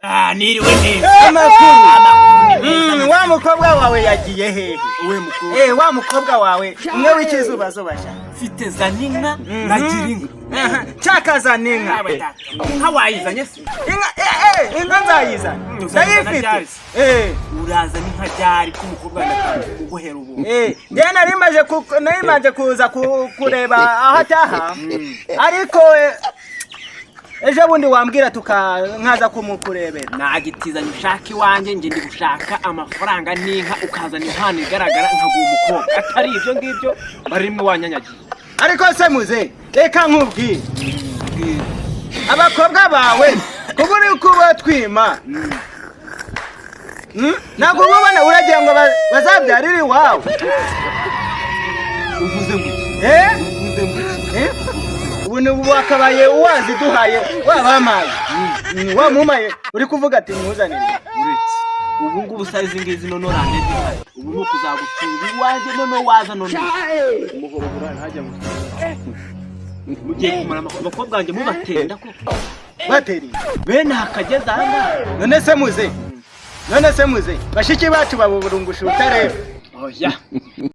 Ah, niriwe neza. Amakuru? Wa mukobwa wawe yagiye hehe? We mukobwa? Eh, wa mukobwa wawe umwe w'ikizubazuba sha. Mfite zaninka na girinka. Cyakazana inka. Yawe data. Inka wayizanye se? Inka, inka nzayizana. Uzayizana Ndayifite. ryari se? Urazana inka ryari ko umukobwa wanjye kuguhera ubu? Eh, njye nari maje kuza kureba aho ataha, ariko ejo bundi wambwira tuka nkaza kumukurebera. Nagitizanye ushaka iwanjye, njye ndi gushaka amafaranga n'inka, ukazana impano igaragara nkaguha umukobwa. Atari ibyo ngibyo, bari rimwe wanyanyagiye. Ariko se muze, reka nkubwire, abakobwa bawe kuba uri kubatwima, Ntabwo uba ubona uragira ngo bazabyarire iwawe? Uvuze ngo iki? Eh? Uvuze ngo iki? Eh? Ubu ni wakabaye waziduhaye, wabampaye, wamumaye, uri kuvuga ati mwuzanire. Uretse ubu ngubu size ngizi none urandeze, ubu ni ukuzagucunga iwanjye. None waza none umuhoro burara hajya mu mugiye kumara abakobwa banjye mubatenda ko. Bateriye? Bene hakageze aha ngaha. None se muze, bashiki bacu babuburungusha utareba? Oya.